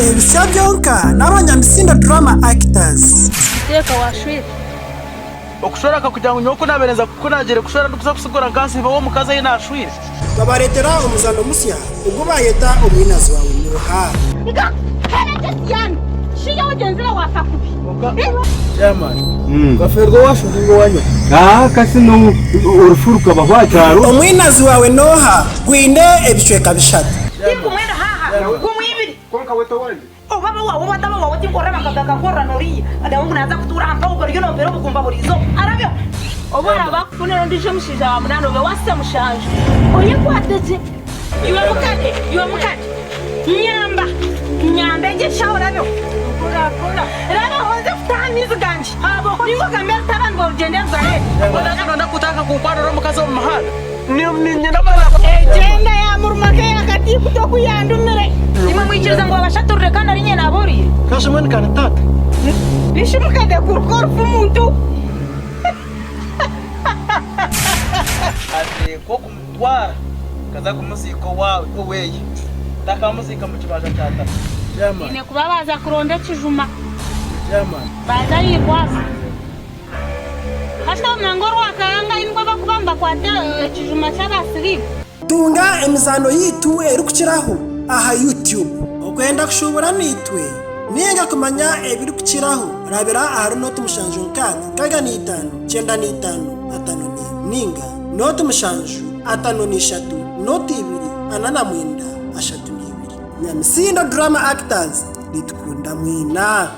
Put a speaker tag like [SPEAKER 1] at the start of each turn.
[SPEAKER 1] Ebisya byonka n'abanyamisindo Drama Actors.
[SPEAKER 2] Teeka washwire.
[SPEAKER 3] Okushwera akakugira ngu nyowe ku naabaire nza ku naagiire kushwera ndikuza kusigura nkansiiba ow'omukazi ei naashwire.
[SPEAKER 1] Babareetera omuzano musya ogu baayeta Omwinazi Waawe N'oha? Omwinazi Waawe N'oha? gwine ebicweka bishatu.
[SPEAKER 4] Oba aba owaawe oba ataba owaawe tinkorora bakagakorora n'oriya agamba ngu naaza kutuura aha mpaho oriyo noompeera obugumba buri izooba arabyo.
[SPEAKER 2] Obu oraabe akufunire ondiijo omushaija wa munaana obe waasya mushanju oyekwate gye.
[SPEAKER 4] Iwe mukade, iwe mukade, nyamba, nyamba egyo eshaho orabyo. Rabaho nze kutaha amaizi gangye ninga ogambe rutabani bw'orugyendo Israeli.
[SPEAKER 3] Mbwenu noyenda kutandika kunkwanira omukazi omu muhanda?
[SPEAKER 4] Egyo enda yaamuruma nk'eya katiikuta oku yandumire.
[SPEAKER 2] Imwe mwikiriza ngu babashaturire kandi ari nyina aboriire?
[SPEAKER 3] Kashi mbwenu ka ni taata.
[SPEAKER 4] Bishi mukade kuruka orufu muntu.
[SPEAKER 3] Ateekwa okumutwara akaza kumuziika owaawe oweye, takamuziika mu kibanja kya tata.
[SPEAKER 2] Baine kuba baaza kuronda ekijuma, baaza aha irwazo. Hati nangwa orwakaranga ahi nibwo barikuba nibakwata ekijuma ky'abasiriimu.
[SPEAKER 1] Tunga emizaano yaitu erikukiraho aha YouTube. Okwenda kushuubura naitwe ninga kumanya ebirikukiraho, rabira ahari nooti mushanju nkaaga 65 95 54 ninga nooti mushanju 53 nooti ibiri 49 32. Nyamisindo Drama Actors nitukunda mwena.